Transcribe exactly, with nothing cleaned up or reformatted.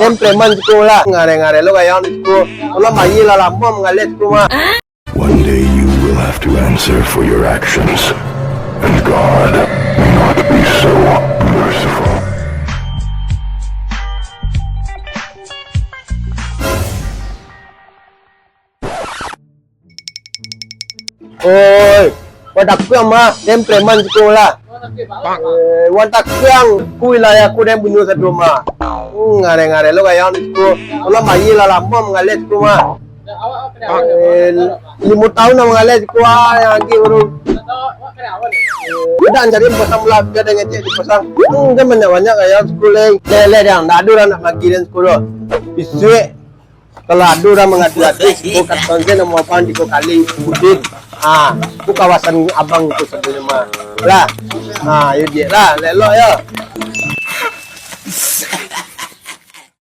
Dem preman siko lah. Ngareh-ngareh lo gaya siko. Kalau bayi lah lamo manggaleh siko mah. One day you will have to answer for your actions. And God will not be so merciful. Oi, wan takuang mah, dem preman siko lah. Eh, wan takuang, ku wilayah ku dem bunuh sado mah. Hmm, ngareh-ngareh lo gaya siko. Kalau bayi lah lamo manggaleh siko mah. Eh, limo tahun lah manggaleh siko ah, yang lagi baru. Udah jadi pasang lah, biar ada ngecek dipasang. Hmm, kan banyak-banyak gaya siko leh. Leh, leh, dah, ndak ado urang nak bagi den siko doh. Bisuak, kalau ado urang mangadu-adu, siko katon se namo abang tigo kali, udin. Ha, tu kawasan abang tu sabananyo mah. Lah. Ha, yo diak lah, elok-elok yo.